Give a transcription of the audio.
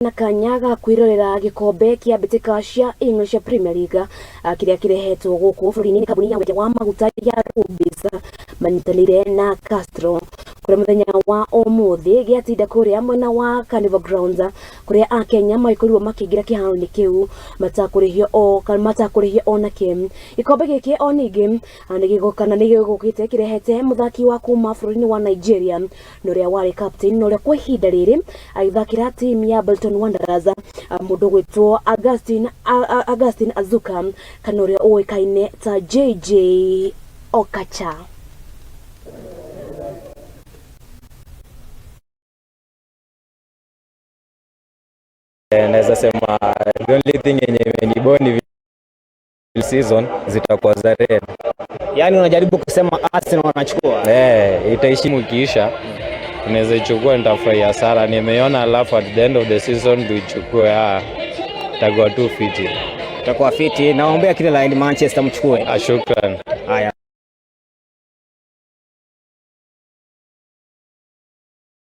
Na kanya ga kwĩrorera gĩkombe kĩa mbĩtĩka cia English Premier League kĩrĩa kĩrehetwo gũkũ bũrũri-inĩ nĩ kambuni ya wendia wa maguta ya Rubis manyitanĩire na Castrol, kũrĩa mũthenya wa ũmũthĩ gĩatinda kũrĩa mwena wa Carnival Grounds, kũrĩa akenya magĩkorirwo makĩingĩra kĩharo-inĩ kĩu matakũrĩhio o matakũrĩhio ona kĩ. Gĩkombe gĩkĩ o ningĩ nĩgĩgũkana nĩgĩgũkĩte kĩrehete mũthaki wa kuma bũrũri-inĩ wa Nigeria na ũrĩa warĩ captain na ũrĩa kwa ihinda rĩrĩ agĩthakĩra timu ya Bolton Wanderers, mũndũ gwĩtwo Augustine Azuka kana ũrĩa ũĩkaine ta JJ Okocha. Naweza sema the only thing yenye imenibore ni season zitakuwa za red. Yaani unajaribu kusema Arsenal wanachukua. Eh, itaishi ikiisha, tunaweza ichukua, nitafurahia sana. Nimeiona, alafu at the end of the season tuichukue, itakuwa tu fiti. Itakuwa fiti. Naombea kila la heri Manchester mchukue. Ah, shukran.